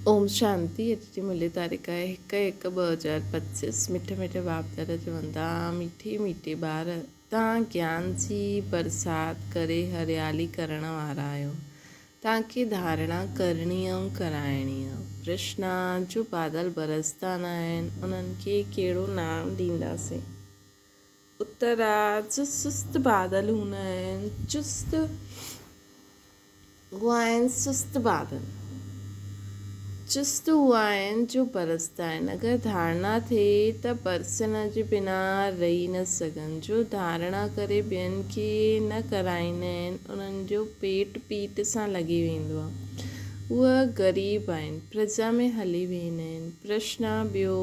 اوم شانتي اڄ جي ملي تاريخ آهي هڪ هڪ 2025 مٺي مٺي باپ دادا چون ٿا مٺي مٺي ٻار تان گيان جي برسات ڪري هريالي ڪرڻ وارا آهيو تان کي ڌارڻا ڪرڻي ۽ ڪرائڻي آ پرشنا جو بادل برسدا ناهن انهن کي ڪهڙو نام ڏينداسين اتر آ جو سست بادل هوندا آهن چست هئا آهن سست بادل چست هئا آهن جو برسدا آهن اگر ڌارڻا ٿئي ته برسڻ جي بنا رهي نه سگهن جو ڌارڻا ڪري ٻين کي نه ڪرائيندا آهن انهن جو پيٽ پيٽ سان لڳي ويندو آهي اهي غريب آهن پرجا ۾ هلي ويندا آهن پرشنا ٻيو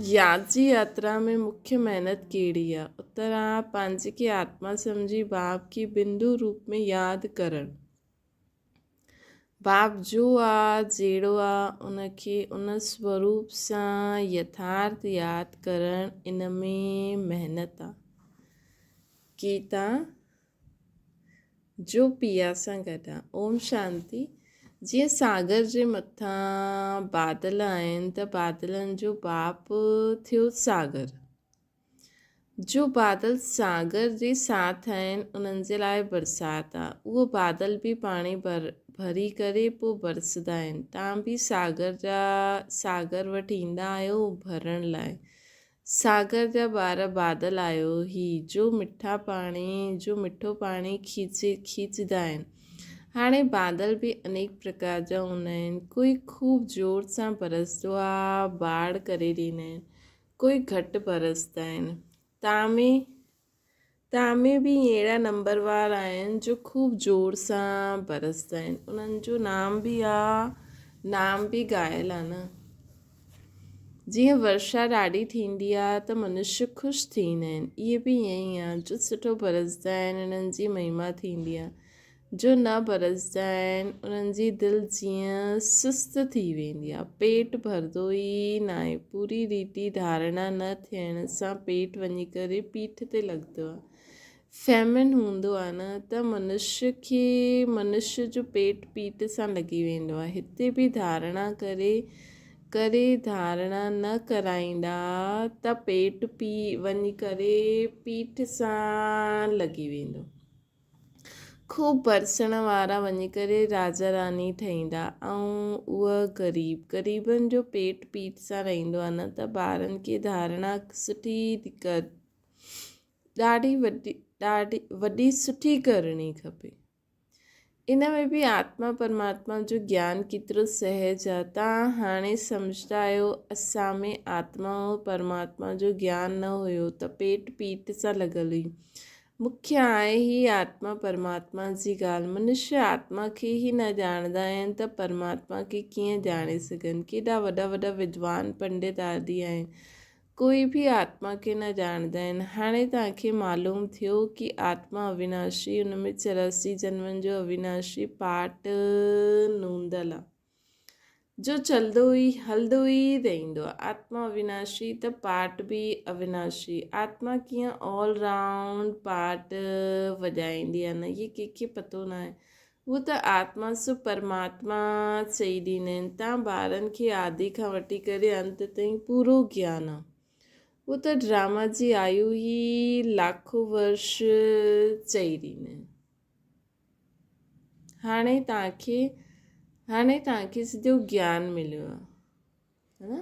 ياد جي ياترا ۾ مکيه محنت ڪهڙي آ؟ اتر آ پنهنجي کي آتما سمجهي باپ کي بندو روپ ۾ ياد ڪرڻ. باپ جو آ، جهڙو آ، ان کي ان سوروپ سان يٿارٿ ياد ڪرڻ ان ۾ محنت آ. گيتا جو پيا سان گڏ آ. اوم شانتي. جيئن ساگر جي مٿان بادل آهن ته بادلن جو باپ ٿيو ساگر. جو بادل ساگر جي ساٿ آهن انهن جي لاء برسات آ. اهو بادل به پاڻي ڀري ڪري پوء برسدا آهن. تان به ساگر جا ساگر وٽ ايندا آهيو ڀرڻ لاء. ساگر جا ٻار بادل آيو هي جو مٺا پاڻي جو مٺو پاڻي کيچي کيچدا آهن. هاڻي بادل به انيڪ پرڪار جا هوندا آهن. ڪوئي خوب زور سان برسدو آ باڙ ڪري ڏيندا آهن. ڪوئي گهٽ برسدا آهن. تامي تامي به اهڙا نمبروار آهن جو خوب زور سان برسدا آهن. انهن جو نام به آ نام به ڳايل آ نه. جيئن ورشا ڏاڍي ٿيندي آ ته منشيه خوش ٿيندا آهن. اهي به ائين ئي آ جو سٺو برسدا آهن انهن جي مهما ٿيندي آ. جو نه برسدا آهن انهن جي دل جيئن سست ٿي ويندي آ. پيٽ ڀردو ئي ناهي. پوري ريتي ڌارڻا نه ٿيڻ سان پيٽ وڃي ڪري پيٺ تي لڳندو آ. فيمن هوندو آ نه ته منشيه کي منشيه جو پيٽ پيٽ سان لڳي ويندو آ. هتي به ڌارڻا ڪري ڪري ڌارڻا نه ڪرائيندا ته پيٽ پي وڃي ڪري پيٺ سان لڳي ويندو. خوب برسڻ وارا وڃي ڪري راجا راڻي ٺهيندا ۽ اهي غريب. غريبن جو پيٽ پيٽ سان رهندو آ نه ته ٻارن کي ڌارڻا سٺي ڏاڍي وڏي ڏاڍي وڏي سٺي ڪرڻي کپي. ان ۾ به آتما پرماتما جو گيان ڪيترو سهج آ. تان هاڻي سمجهدا آهيو اسان ۾ آتما ۽ پرماتما جو گيان نه هيو ته پيٽ پيٽ سان لڳل هئي. مکيه آهي هي آتما پرماتما جي ڳالهه. منشيه آتما کي ئي نه ڄاڻندا آهن ته پرماتما کي ڪيئن ڄاڻي سگهن. ڪيڏا وڏا وڏا ودوان پنڊت آدي آهن. ڪوئي به آتما کي نه ڄاڻندا آهن. هاڻي توهان کي معلوم ٿيو ڪي آتما اويناشي ان ۾ 84 جنمن جو اويناشي پاٽ نوندل آ. جو چلدو ئي هلدو ئي رهندو آ. آتما اويناشي ته پاٽ به اويناشي. آتما ڪيئن آل رائونڊ پاٽ وڄائيندي آ نه هي ڪنهن کي پتو ناهي. هو ته آتما سو پرماتما چئي ڏيندا آهن. تان ٻارن کي آدي کان وٺي ڪري انت تائين پورو گيان آ. هو ته ڊراما جي آيو ئي لاکو ورش چئي ڏيندا آهن. هاڻي توهان کي هاڻي توهان کي سڌو گيان مليو آ. ها نه؟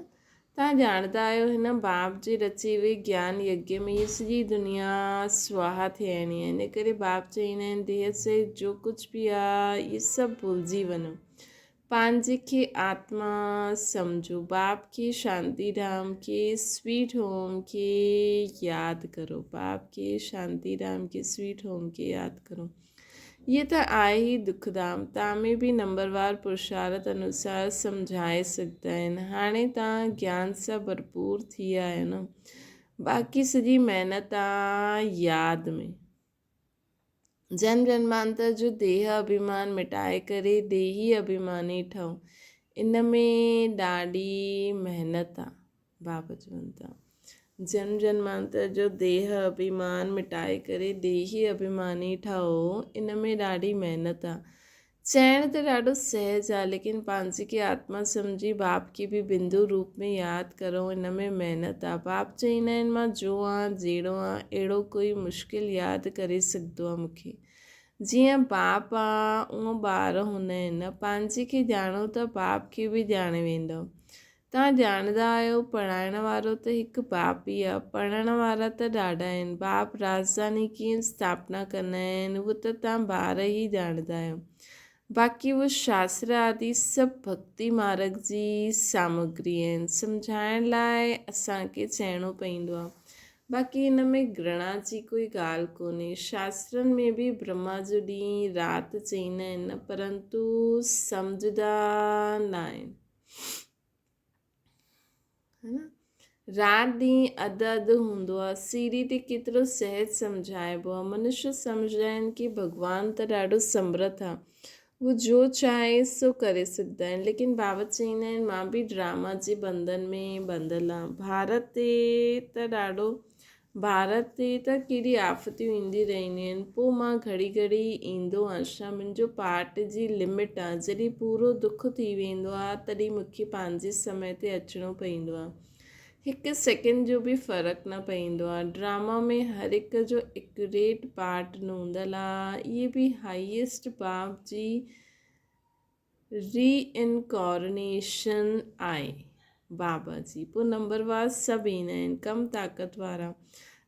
توهان ڄاڻندا آهيو هن باپ جي رچي هئي گيان يگيه ۾ هيء سڄي دنيا سواها ٿيڻي آهي ان ڪري باپ چئيندا آهن ديهه سهت جو ڪجهه به آهي اهي سڀ ڀلجي وڃو پنهنجي کي آتما سمجهو باپ کي شانتي ڌام کي سويٽ هوم کي ياد ڪرو باپ کي شانتي ڌام کي سويٽ هوم کي ياد ڪرو هيء ته آهي ئي دکڌام. تان ۾ به نمبروار پرشارت انوسار سمجهائي سگهندا آهن. هاڻي تان گيان سان ڀرپور ٿي ويا آهيو نه. باقي سڄي محنت آ ياد ۾. جنم جنمانتر جو ديهه اڀيمان مٽائي ڪري ديهي اڀيماني ٺهو. ان ۾ ڏاڍي محنت آ. باپ چون ٿا. جنم جنمانتر جو ديهه اڀيمان مٽائي ڪري ديهي اڀيماني ٺهو، ان ۾ ڏاڍي محنت آ. چئڻ ته ڏاڍو سهج آ ليڪن پنهنجي کي آتما سمجهي باپ کي به بندو روپ ۾ ياد ڪرڻ ان ۾ محنت آ. باپ چئيندا آهن مان جو آن جهڙو آن اهڙو ڪوئي مشڪل ياد ڪري سگهندو آ مون کي. جيئن باپ آ اونئن ٻار هوندا آهن نه. پنهنجي کي ڄاڻو ته باپ کي به ڄاڻي ويندؤ. توهان ڄاڻندا آهيو، پڙهائڻ وارو ته هڪ باپ ئي آهي، پڙهڻ وارا ته ڏاڍا آهن. باپ راڄڌاني ڪيئن اسٿاپنا ڪندا آهن، اهو ته توهان ٻار ئي ڄاڻندا آهيو. باقي اهو شاستر آدي سڀ ڀڳتي مارڳ جي سامگري آهن. سمجهائڻ لاء اسان کي چئڻو پوندو آهي. باقي هن ۾ گرڻا جي ڪوئي ڳالهه ڪونهي. شاسترن ۾ به برهما جو ڏينهن رات چئيندا آهن، پرنتو سمجهندا ناهن. رات ڏينهن اڌ اڌ هوندو آهي. سيڙهي تي ڪيترو سهج سمجهائبو آهي. منشيه سمجهندا آهن ڪي ڀڳوان ته ڏاڍو سمرٿ آهي. هو جو چاهي سو ڪري سگهندا آهن. ليڪن بابا چئيندا آهن مان به ڊراما جي بنڌن ۾ ٻڌل آهيان. ڀارت تي ته ڏاڍو ڀارت تي ته ڪيڏي آفتيون ايندي رهنديون آهن، پوء مان گهڙي گهڙي ايندو آهيان، منهنجو پارٽ جي لمٽ آ، جڏهن پورو دک ٿي ويندو آ، تڏهن مون کي پنهنجي سمي تي اچڻو پوندو آ. هڪ سيڪنڊ جو به فرق نه پوندو آ. ڊراما ۾ هر هڪ جو ايڪيوريٽ پارٽ نوندل آ. اهي به هائيسٽ باپ جي ري انڪارنيشن آهي بابا جي پوء نمبر وار سڀ ايندا آهن ڪم طاقت وارا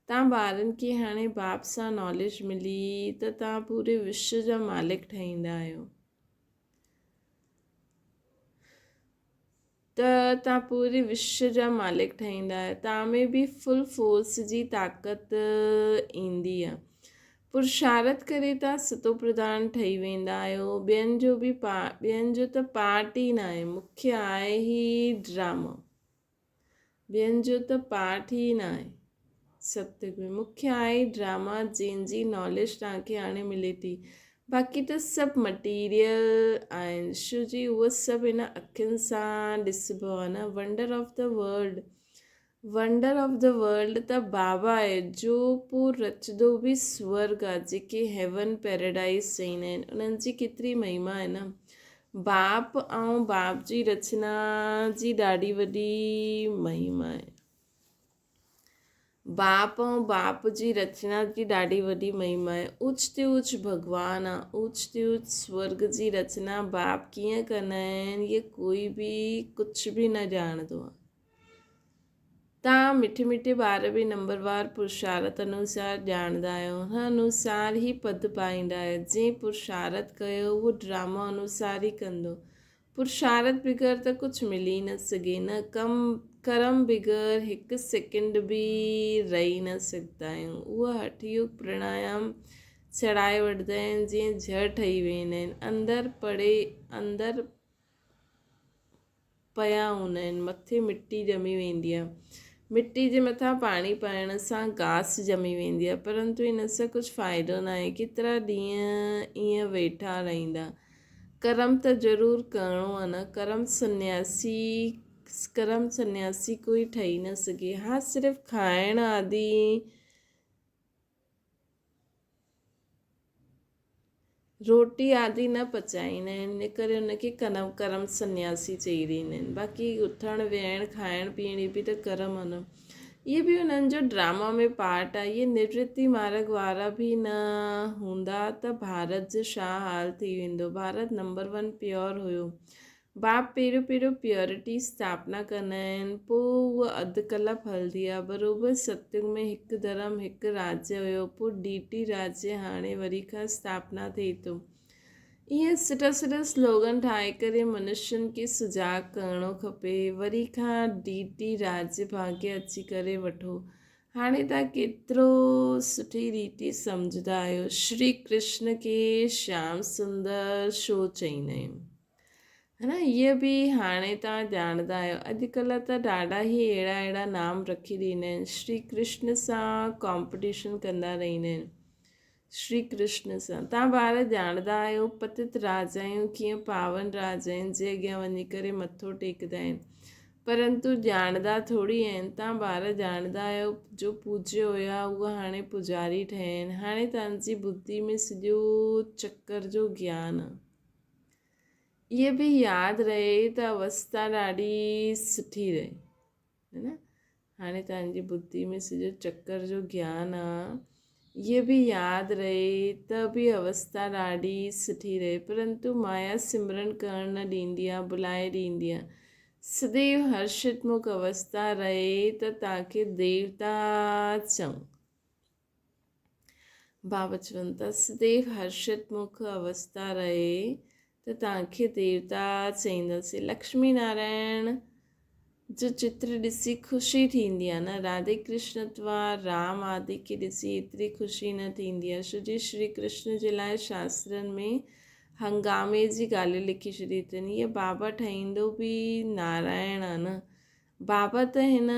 تان ٻارن کي هاڻي باپ سان ناليج ملي ته تان پوري وشو جا مالڪ ٺهيندا آهيو ته تان پوري وشو جا مالڪ ٺهيندا آهيو تان ۾ به فل فورس جي طاقت ايندي آهي پرشارٿ ڪري تان ستوپرڌان ٺهي ويندا آهيو. ٻين جو به پا ٻين جو ته پارٽ ئي ناهي. مکيه آهي هي ڊرامو. ٻين جو ته پارٽ ئي ناهي. ستيگ ۾ مکيه آهي ڊراما جنهن جي ناليج توهان کي هاڻي ملي ٿي. باقي ته سڀ مٽيريل آهن. شو جي اهو سڀ هن اکين سان ڏسبو آهي نه. Wonder of the world wonder of the world ته بابا آهي جو پو رچندو به سورگ آ جيڪي هيون پيراڊائيز چئيندا آهن انهن جي ڪيتري مهما آهي نه باپ ۽ باپ جي رچنا جي ڏاڍي وڏي مهما آهي باپ ۽ باپ جي رچنا جي ڏاڍي وڏي مهما آهي اوچ تي اوچ ڀڳوان آ اوچ تي اوچ سورگ جي رچنا باپ ڪيئن ڪندا آهن اهي ڪوئي به ڪجهه به نه ڄاڻندو آ. توهان مٺي مٺي ٻار به نمبروار پرشارت انوسار ڄاڻندا آهيو. هن انوسار ئي پد پائيندا آهيو. جنهن پرشارت ڪيو اهو ڊرامو انوسار ئي ڪندو. پرشارت بغير ته ڪجهه ملي نه سگهي نه ڪم ڪرم بغير هڪ سيڪنڊ به رهي نه سگهندا آهيون. اهو هٺ يوگ پرڻايام چڙهائي وٺندا آهن جيئن جهر ٺهي ويندا آهن. اندر پڙي اندر پيا هوندا آهن، مٿي مٽي ڄمي ويندي آهي. مٽي جي مٿان پاڻي پائڻ سان گاس ڄمي ويندي آهي پرنتو ان سان ڪجهه فائدو ناهي ڪيترا ڏينهن ائين ويٺا رهندا. ڪرم ته ضرور ڪرڻو آهي نه ڪرم سنياسي ڪرم سنياسي ڪوئي ٺهي نه سگهي ها صرف کائڻ آدي روٽي آدي نه پچائيندا آهن ان ڪري ان کي ڪرم ڪرم سنياسي چئي ڏيندا آهن باقي اٿڻ ويهڻ کائڻ پيئڻ اهي به ته ڪرم آهن اهي به انهن جو ڊراما ۾ پارٽ آهي اهي نورتي مارگ وارا به نه هوندا ته ڀارت جو ڇا حال ٿي ويندو ڀارت نمبر ون پيور هيو باپ پهريون پهريون پيورٽي اسٿاپنا ڪندا آهن، پوء اها اڌ ڪلپ هلندي آهي. بروبر ستيگ ۾ هڪ ڌرم هڪ راجيه هيو، پوء ڊيٽي راجيه هاڻي وري کان اسٿاپنا ٿئي ٿو. ائين سٺا سٺا سلوگن ٺاهي ڪري منشين کي سجاڳ ڪرڻو کپي. وري کان ڊيٽي راجيه ڀاڳيه اچي ڪري وٺو. هاڻي توهان ڪيترو سٺي ريتي سمجهندا آهيو. شري ڪرشن کي شيام سندر شو چئيندا آهيون. ها نه اهي به هاڻي توهان ڄاڻندا آهيو. اڄڪلهه ته ڏاڍا ئي اهڙا اهڙا نام رکي ڏيندا آهن. شري ڪرشن سان ڪامپٽيشن ڪندا رهندا آهن. شري ڪرشن سان. توهان ٻار ڄاڻندا آهيو پتت راجائون ڪيئن پاون راجائن جي اڳيان وڃي ڪري مٿو ٽيڪدا آهن. پرنتو ڄاڻندا ٿوري آهن. توهان ٻار ڄاڻندا آهيو جو پوڄيو هيا اهي هاڻي پوڄاري ٺهيا آهن. هاڻي توهان جي ٻڌي ۾ سڄو چڪر جو گيان آهي. اهي به ياد رهي ته اوستا ڏاڍي سٺي رهي هي نه. هاڻي توهان جي ٻڌي ۾ سڄو چڪر جو گيان آ. اهي به ياد رهي ته به اوستا ڏاڍي سٺي رهي. پرنتو مايا سمرن ڪرڻ نه ڏيندي آ، ڀلائي ڏيندي آ. سديو هرشتمک اوستا رهي ته توهان کي ديوتا چئون. بابا چون ٿا، سديو هرشتمک اوستا رهي ته توهان کي ديوتا چئينداسين. لڪشمي نارائڻ جو چتر ڏسي خوشي ٿيندي آهي نه؟ راڌي ڪرشن اتوا رام آدي کي ڏسي ايتري خوشي نه ٿيندي آهي، ڇو جي شري ڪرشن جي لاء شاسترن ۾ هنگامي جي ڳالهيون لکي ڇڏي اٿن. هيء بابا ٺهيندو به نارائڻ آهي نه؟ بابا ته هن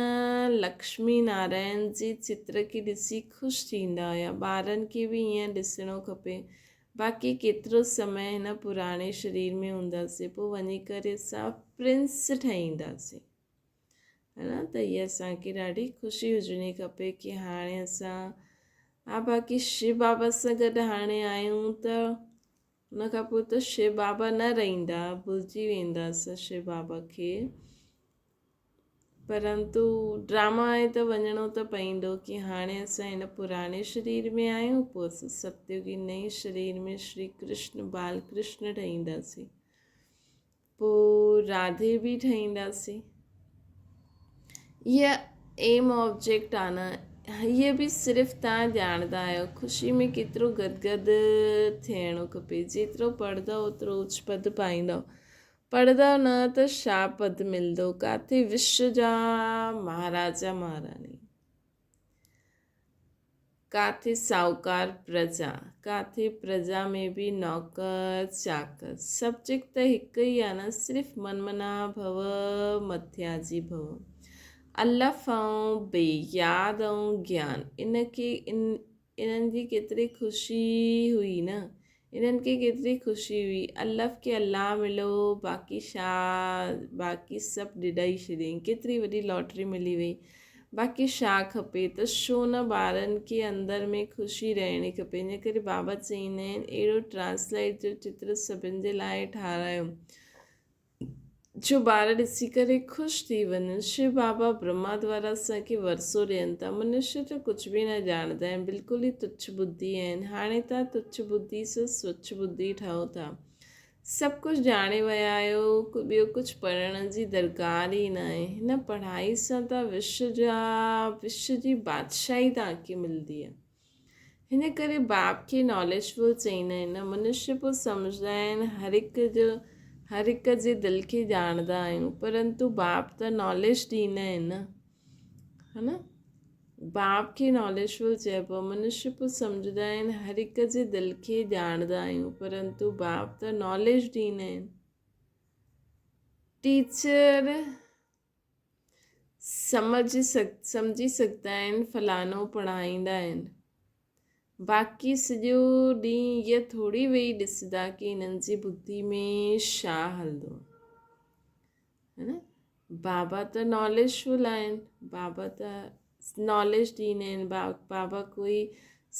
لڪشمي نارائڻ جي چتر کي ڏسي خوش ٿيندا هيا. ٻارن کي به ائين ڏسڻو کپي. باقي ڪيترو سمي هن پراڻي شرير ۾ هونداسين، پوء وڃي ڪري اسان پرنس ٺهينداسين. ها نه؟ ته هيء اسان کي ڏاڍي خوشي هجڻي کپي ڪي هاڻي اسان ها باقي شو بابا سان گڏ هاڻي آهيون ته ان کان پوء ته شو بابا نه رهندا، ڀلجي ويندا اسان شو بابا کي. پرنتو ڊراما آهي ته وڃڻو ته پئيندو ڪي هاڻي اسان هن پراڻي شرير ۾ آهيون پوء اسان ستيوگي نئين شرير ۾ شري ڪرشن بال ڪرشن ٺهينداسين پوء راڌي به ٺهينداسين. هيء ايم آبجيڪٽ آ نه، هيء به صرف توهان ڄاڻندا آهيو. خوشي ۾ ڪيترو گدگد ٿيڻو کپي. جيترو پڙهندؤ اوترو اچ پد پائيندؤ. پڙهندؤ نه ته ڇا پد ملندو؟ ڪاٿي وشو جا مهاراجا مهاراڻي، ڪاٿي ساهوڪار پرجا، ڪاٿي پرجا ۾ به نوڪر چاڪر. سبجيڪٽ ته هڪ ئي آ نه، صرف من منا ڀو مٿياجي ڀو. الف ۽ بي، ياد ۽ گيان، ان کي انهن جي ڪيتري خوشي هئي نه. انهن کي ڪيتري خوشي هئي. الف کي الله مليو، باقي ڇا، باقي سڀ ڏڏائي ڇڏيائين. ڪيتري وڏي لاٽري ملي وئي. باقي ڇا کپي ته ڇو نه ٻارن کي اندر ۾ خوشي رهڻي کپي. ان ڪري بابا چئيندا آهن، اهڙو ٽرانسلائيٽ جو چتر سڀن جي لاء ٺارايو. جو ٻار ڏسي ڪري خوش ٿي وڃن. شو بابا برهما دوارا اسان کي ورثو ڏين ٿا. منشي ته ڪجهه به نه ڄاڻندا آهن، بلڪل ئي تڇ ٻڌي آهن. هاڻي توهان تڇ ٻڌي سان سوڇ ٻڌي ٺهو ٿا. سڀ ڪجهه ڄاڻي ويا آهيو، ٻيو ڪجهه پڙهڻ جي درڪار ئي ناهي. هن پڙهائي سان ته وشو جا وشو جي بادشاهي توهان کي ملندي آهي. هن ڪري باپ کي ناليجفل چئيندا آهن. منشي پوء سمجهندا آهن هر هڪ جو هر هڪ جي دل کي ڄاڻندا آهيون پرنتو باپ ته ناليج ڏيندا آهن نه ها نه باپ کي ناليجفل چئبو آهي. منشي پوء سمجهندا آهن هر هڪ جي دل کي ڄاڻندا آهيون پرنتو باپ ته ناليج ڏيندا آهن. ٽيچر سمجهي سگهندا آهن فلاڻو پڙهائيندا آهن باقي سڄو ڏينهن اهي ٿوري ويهي ڏسندا ڪي هنن جي ٻڌي ۾ ڇا هلندو آهي نه بابا ته ناليج فل آهن بابا ته ناليج ڏيندا آهن بابا ڪوئي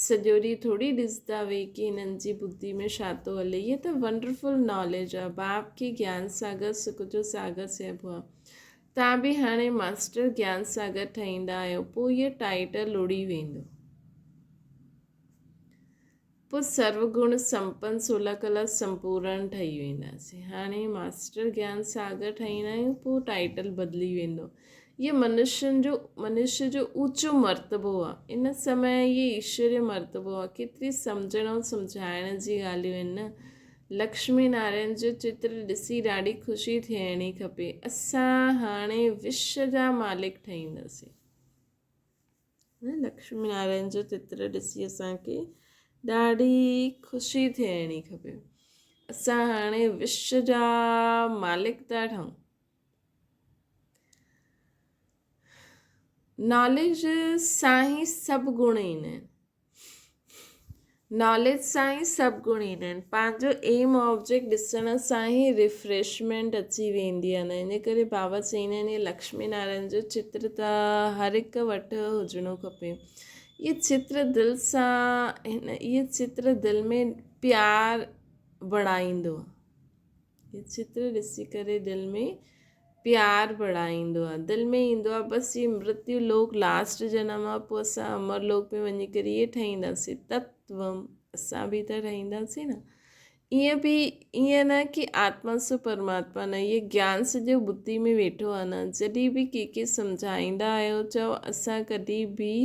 سڄو ڏينهن ٿوري ڏسندا ويهي ڪي هنن جي ٻڌي ۾ ڇا ٿو هلي هيء ته ونڊرفل ناليج آهي باپ کي گيان ساگر سک جو ساگر چئبو آهي تان به هاڻي ماسٽر گيان ساگر ٺهيندا آهيو پوء هيء ٽائيٽل اڙي ويندو پوء سرو گڻ سمپن سولا ڪلا سمپورڻ ٺهي وينداسين. هاڻي ماسٽر گيان ساگر ٺهيندا آهيون پوء ٽائيٽل بدلي ويندو. هيء منشين جو منشي جو اوچو مرتبو آهي. ان سمي هيء ايشوري مرتبو آهي. ڪيتري سمجهڻ ۽ سمجهائڻ جي ڳالهيون آهن نه. لڪشمي نارائڻ جو چتر ڏسي ڏاڍي خوشي ٿيڻي کپي. اسان هاڻي وشو جا مالڪ ٺهينداسين. لڪشمي نارائڻ جو چتر ڏسي اسان کي ڏاڍي خوشي ٿيڻي کپي. اسان هاڻي وشو جا مالڪ ٿا ٺهون. ناليج سان ئي سڀ گڻ ايندا آهن. ناليج سان ئي سڀ گڻ ايندا آهن. پنهنجو ايم آبجيڪٽ ڏسڻ سان ئي ريفريشمينٽ اچي ويندي آهي. ان ڪري بابا چئيندا آهن اهي لڪشمي نارائڻ جو چتر ته هر هڪ وٽ هجڻو کپي. اهي چتر دل سان هن اهي چتر دل ۾ پيار بڻائيندو آهي. هي چتر ڏسي ڪري دل ۾ پيار بڙهائيندو آهي. دل ۾ ايندو آهي بس هي مرتيو لوڪ لاسٽ جنم آهي پوء اسان امر لوڪ ۾ وڃي ڪري اهي ٺهينداسين تتوم اسان به ته ٺهينداسين نه. ائين به ائين نه ڪي آتما سو پرماتما نه اهي گيان سڄو ٻڌي ۾ ويٺو آهي نه. جڏهن به ڪنهن کي سمجهائيندا آهيو چئو اسان ڪڏهن به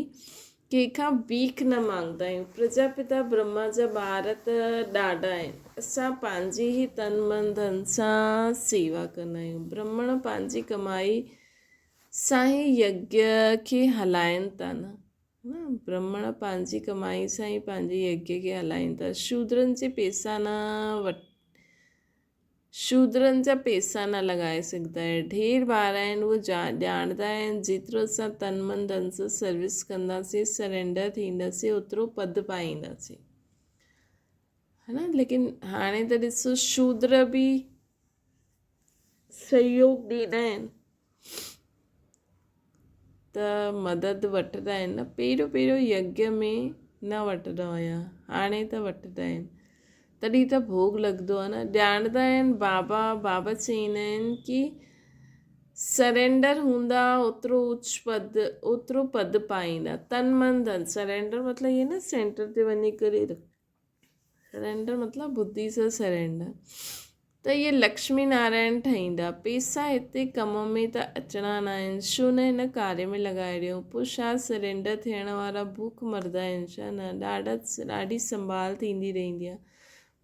ڪنهن کان بيک نه مانگدا آهيون. پرجاپتا برهما جا ٻار ته ڏاڍا آهن. اسان پنهنجي ئي تن من ڌن سان سيوا ڪندا آهيون. برهمڻ پنهنجي ڪمائي سان ئي يگيه کي هلائن ٿا نه. برهمڻ پنهنجي ڪمائي سان ئي پنهنجي يگيه کي هلائن ٿا. شودرن جي پيسا نه وٺ. شودرن جا پيسا نه لڳائي سگهندا آهن. ڍير ٻار آهن اهو ڄاڻندا آهن جيترو اسان تن من ڌن سان سروس ڪنداسين سرينڊر ٿينداسين اوترو پد پائينداسين ها نه ليڪن هاڻي ته ڏسو شودر به سهيوگ ڏيندا آهن ته مدد وٺندا آهن نه پهريون پهريون يگيه ۾ نه وٺندا هيا هاڻي ته وٺندا آهن تڏهن ته ڀوڳ لڳندو آهي نه ڄاڻندا آهن بابا بابا چئيندا آهن ڪي سرينڊر هوندا اوترو اچ پد اوترو پد پائيندا تن من ڌن سرينڊر مطلب هي نه سينٽر تي وڃي ڪري سرينڊر مطلب ٻڌي سان سرينڊر ته اهي لڪشمي نارائڻ ٺهيندا. پيسا هتي ڪم ۾ ته اچڻا ناهن، ڇو نه هن ڪاري ۾ لڳائي ڏيون. پوء ڇا سرينڊر ٿيڻ وارا بک مردا آهن ڇا؟ نه، ڏاڍا ڏاڍي سنڀال ٿيندي رهندي آهي.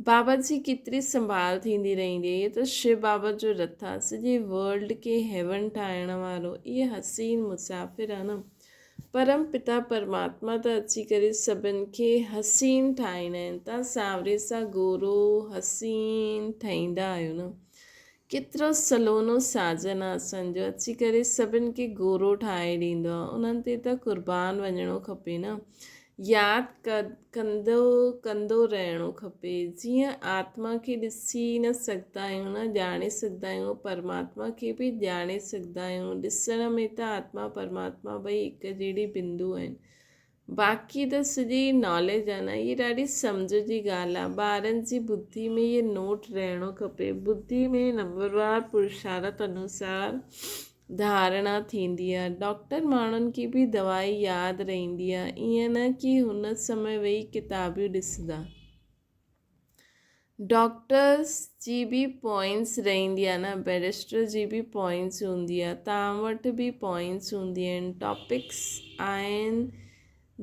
بابا جي ڪيتري سنڀال ٿيندي رهندي آهي. اهي ته شو بابا جو رٿ آهي، سڄي ورلڊ کي هيون ٺاهڻ وارو. اهي حسين مسافر آهن. پرم پتا پرماتما ته اچي ڪري سڀن کي حسين ٺاهيندا آهن. تان سانوري سان گورو حسين ٺهيندا آهيو نه. ڪيترو سلونو ساجن آ اسان جو اچي ڪري سڀن کي گورو ٺاهي ڏيندو آ. انهن تي ته قربان وڃڻو کپي نه. ياد ڪندو ڪندو رهڻو کپي. جيئن آتما کي ڏسي نه سگهندا آهيون نه ڄاڻي سگهندا آهيون، پرماتما کي به ڄاڻي سگهندا آهيون. ڏسڻ ۾ ته آتما پرماتما ٻئي هڪ جهڙي بندو آهن. باقي ته سڄي ناليج آهي نه، هي ڏاڍي سمجهه جي ڳالهه آهي. ٻارن جي ٻڌي ۾ هي نوٽ رهڻو کپي. ٻڌي ۾ نمبروار پرشارٿ انوسار ڌارڻا ٿيندي آ. ڊاڪٽر ماڻهن کي به دوائي ياد رهندي آ. ائين نه ڪي هن سمي ويهي ڪتابيون ڏسندا. ڊاڪٽرس جي به پوائنٽس رهندي آ نه، بئريسٽر جي به پوائنٽس هوندي آ، توهان وٽ به پوائنٽس هوندي آهن، ٽاپڪس آهن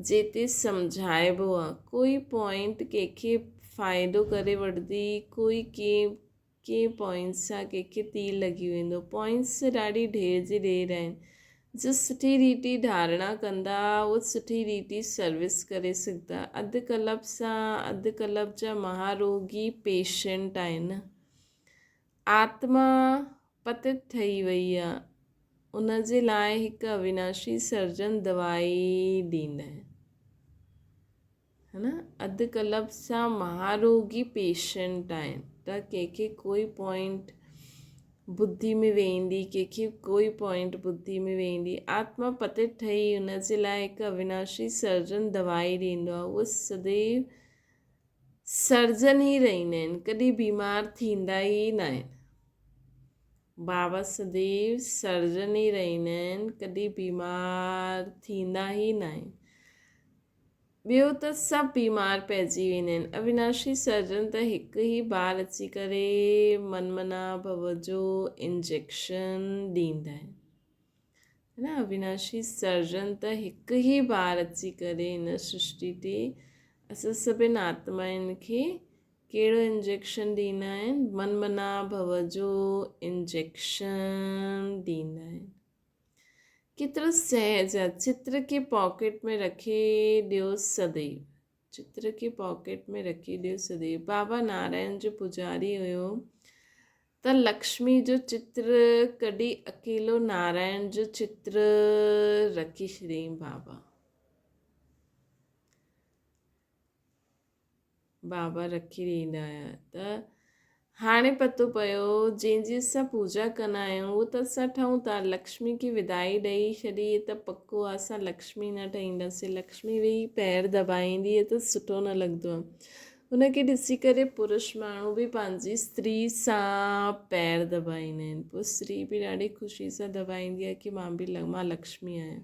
جتي سمجهائبو آ. ڪوئي پوائنٽ ڪنهن کي فائدو ڪري وٺندي، ڪوئي ڪنهن ڪنهن پوائنٽس سان ڪنهن کي تير لڳي ويندو. پوائنٽس ڏاڍي ڍير جي ڍير آهن. جو سٺي ريتي ڌارڻا ڪندا اهو سٺي ريتي سروس ڪري سگهندا. اڌ ڪلب سان اڌ ڪلب جا مهاروگي پيشنٽ آهن. آتما پتت ٺهي وئي آ. ان جي لاء هڪ اويناشي سرجن دوائي ڏيندا آهن. ها نه اڌ ڪلب سان مهاروگي پيشنٽ آهن ته ڪنهن کي ڪوئي پوائنٽ ٻڌي ۾ ويندي ڪنهن کي ڪوئي پوائنٽ ٻڌي ۾ ويندي آتما پتت ٺهي ان جي لاء هڪ اويناشي سرجن دوائي ڏيندو آهي اهو سديو سرجن ئي رهندا آهن ڪڏهن بيمار ٿيندا ئي نه آهن بابا سديو سرجن ئي رهندا آهن ڪڏهن بيمار ٿيندا ئي نه آهن ٻيو ته سڀ بيمار پئجي ويندا آهن. اويناشي سرجن ته هڪ ئي بار اچي ڪري من منا ڀو جو انجيڪشن ڏيندا آهن. نه اويناشي سرجن ته هڪ ئي بار اچي ڪري هن سرشٽي تي اسان سڀن آتمائن کي ڪهڙو انجيڪشن ڏيندا آهن؟ من منا ڀو جو انجيڪشن ڏيندا آهن. ڪيترو سهج آ. چتر کي پاڪيٽ ۾ رکي ڏيو سديو. چتر کي پاڪيٽ ۾ رکي ڏيو سديو. بابا نارائڻ جو پوڄاري هيو ته لڪشمي جو چتر ڪڍي اڪيلو نارائڻ جو چتر رکي ڇڏيائين بابا. بابا رکي ڏيندا هيا ته هاڻي پتو پيو جنهن جي اسان پوڄا ڪندا آهيون اهو ته اسان ٺهون ٿا لڪشمي کي ودائي ڏئي ڇڏي ته پڪو آهي اسان لڪشمي نه ٺهينداسين لڪشمي ويهي پير دٻائيندي ته سٺو نه لڳندو آهي. هن کي ڏسي ڪري پرش ماڻهو به پنهنجي استري سان پير دٻائيندا آهن. پوء استري به ڏاڍي خوشي سان دٻائيندي آهي ڪي مان به مان لڪشمي آهيان.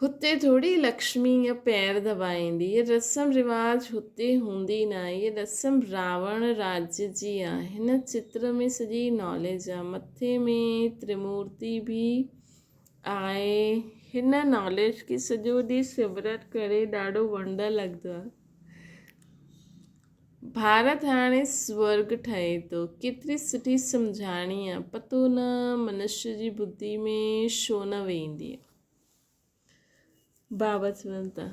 هتي ٿوري لڪشمي ائين پير دٻائيندي. هيء رسم رواج هتي هوندي ناهي. هيء رسم راوڻ راجيه جي آ. هن چتر ۾ سڄي ناليج آ. مٿي ۾ ترمورتي به آهي. هن ناليج کي سڄو ڏينهن سمرن ڪري ڏاڍو ونڊر لڳندو آ. ڀارت هاڻي سورڳ ٺهي ٿو. ڪيتري سٺي سمجهاڻي آ. پتو نه منشيه جي ٻڌي ۾ ڇو نه ويندي آ. بابا چون ٿا،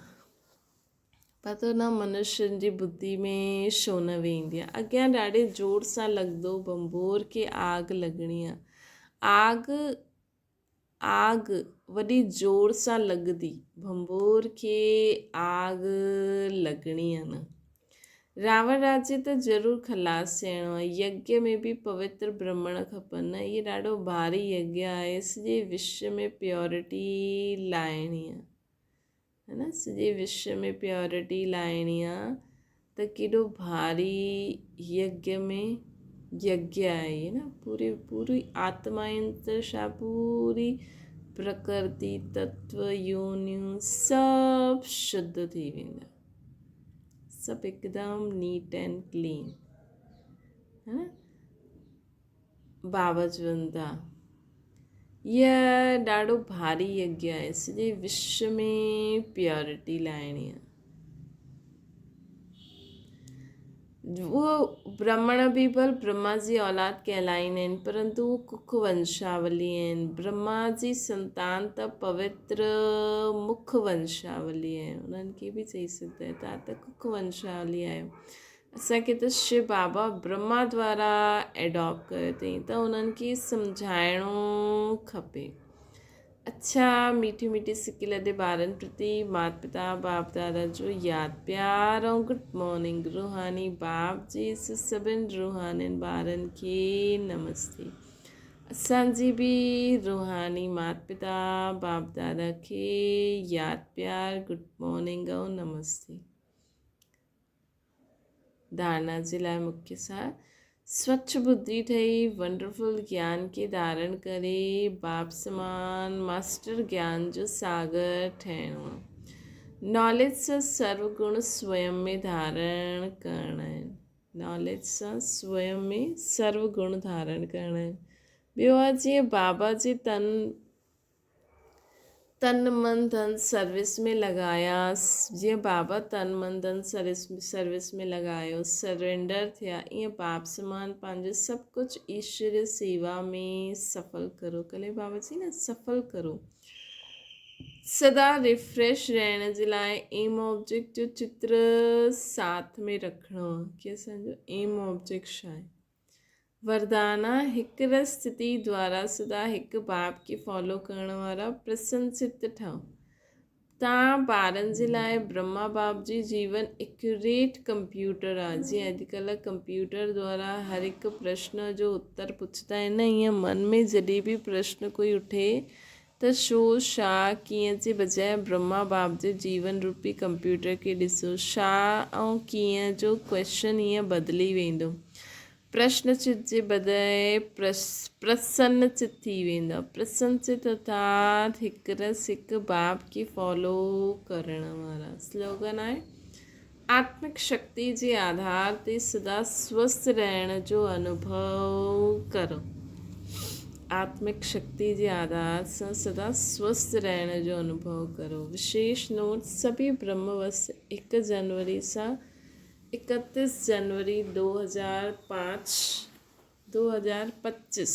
پتو نه منشين جي ٻڌي ۾ ڇو نه ويندي آ. اڳيان ڏاڍي زور سان لڳندو ڀنڀور کي آگ لڳڻي آ. آگ آگ وڏي زور سان لڳندي ڀنڀور کي آگ لڳڻي آ نه. راوڻ راجيه ته ضرور خلاص ٿيڻو آهي. يگيه ۾ به پوتر برهمڻ کپن نه. هي ڏاڍو ڀاري يگيه آهي. سڄي وشو ۾ پيورٽي لاهڻي آهي. هي نه سڄي وشو ۾ پيورٽي لاهڻي آهي ته ڪيڏو ڀاري يگيه ۾ يگيه آهي هي نه پوري پوري آتمائن ته ڇا پوري پرڪرتي تتو يونيون سڀ شڌ ٿي ويندا. سڀ هڪدم نيٽ اينڊ ڪلين ها بابا چون ٿا هيء ڏاڍو ڀاري يگيه آهي سڄي وشو ۾ پيورٽي لاهڻي آهي اهو برهمڻ به ڀل برهما جي اولاد ڪهلائيندا آهن، پرنتو هو ڪک ونشاولي آهن. برهما جي سنتان ته پوتر مک ونشاولي آهي. انهن کي به چئي سگهندا آهيو توهان ته ڪک ونشاولي آهيو. اسان کي ته شو بابا برهما دوارا ايڊاپٽ ڪيو اٿئي ته انهن کي سمجهائڻو کپي. اڇا ميٺي ميٺي سڪي لڌي ٻارن پرتي مات پتا باپ دادا جو ياد پيار ۽ گڊ مارننگ روحاني باپ جي سڀن روحانين ٻارن کي نمستي اسان جي به روحاني مات پتا باپ دادا کي ياد پيار گڊ مارننگ ۽ نمستي. ڌارڻا جي لاء مکيه سار، سوڇ ٻڌي ٺهي ونڊرفل گيان کي ڌارڻ ڪري باپ سمان ماسٽر گيان جو ساگر ٺهڻو آهي. ناليج سان سرو گڻ سويم ۾ ڌارڻ ڪرڻا آهن. ناليج سان سويم ۾ سرو گڻ ڌارڻ ڪرڻا آهن. ٻيو آهي جيئن بابا جي تن تن من ڌن سروس ۾ لڳايا جيئن بابا تن من ڌن سروس ۾ لڳايو سرينڊر ٿيا ائين باپ سمان پنهنجو سڀ ڪجهه ايشوري سيوا ۾ سڦل ڪرو ڪلي بابا چئي نه سڦل ڪرو سدا ريفريش رهڻ جي لاء ايم آبجيڪٽ جو چتر ساٿ ۾ رکڻو آهي ڪي اسان جو ايم آبجيڪٽ ڇا آهي وردانا، هڪ رس ستي دوارا سدا هڪ باپ کي فالو ڪرڻ وارا پرسن چت ٺهو. تان ٻارن جي لاء برهما باپ جي جيون ايڪيوريٽ ڪمپيوٽر آ. جيئن اڄڪلهه ڪمپيوٽر دوارا هر هڪ پرشن جو اتر پڇندا آهن نه ائين من ۾ جڏهن به پرشن ڪوئي اٺي ته ڇو، ڇا، ڪيئن جي بجاء برهما باپ جي جيون روپي ڪمپيوٽر کي ڏسو. ڇا ۽ ڪيئن جو ڪوئسچن ائين بدلي ويندو. پرشن چت جي بداء پرسن چت ٿي ويندو. پرسن چت ارٿات هڪ رس هڪ باپ کي فالو ڪرڻ وارا. سلوگن آهي، آتمڪ شڪتي جي آڌار تي سدا سوسٿ رهڻ جو انوڀو ڪرو. آتمڪ شڪتي جي آڌار سان سدا سوسٿ رهڻ جو انوڀو ڪرو. وشيش نوٽ، سڀي برهم وس هڪ جنوري سان 31 جنوري 2005، 2025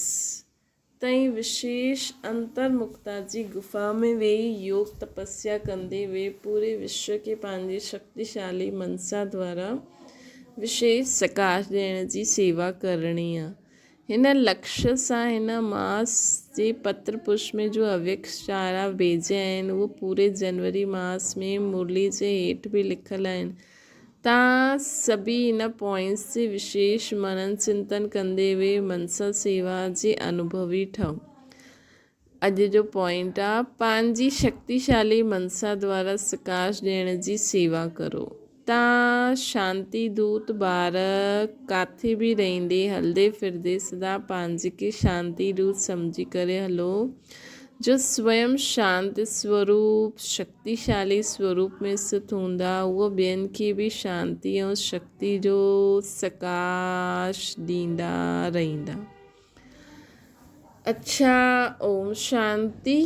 تائين وشيش انترمکتا جي گفا ۾ ويهي يوگ تپسيا ڪندي وي پوري وشو کي پنهنجي شڪتيشالي منسا دوارا وشيش سڪاش ڏيڻ جي سيوا ڪرڻي آ. هن لڪشيه سان هن ماس جي پتر پشپ ۾ جو اويڪ اشارا ڀيجيا آهن اهو پوري جنوري ماس ۾ مرلي جي هيٺ به لکيل آهن. تان سڀيئي هن پوائنٽس تي وشيش منن چنتن ڪندي وي منسا سيوا جي انوڀوي ٺهو. اڄ جو پوائنٽ آ پنهنجي شڪتيشالي منسا دوارا سڪاش ڏيڻ جي سيوا ڪرو. توهان شانتي دوت ٻار ڪاٿي به رهندي هلندي ڦرندي سدا پنهنجي کي شانتي دوت سمجهي ڪري هلو جو سويم شانت سوروپ شڪتيشالي سوروپ ۾ اسٿت هوندا اهو ٻين کي به شانتي ۽ شڪتي جو سڪاش ڏيندا رهندا. اڇا اوم شانتي.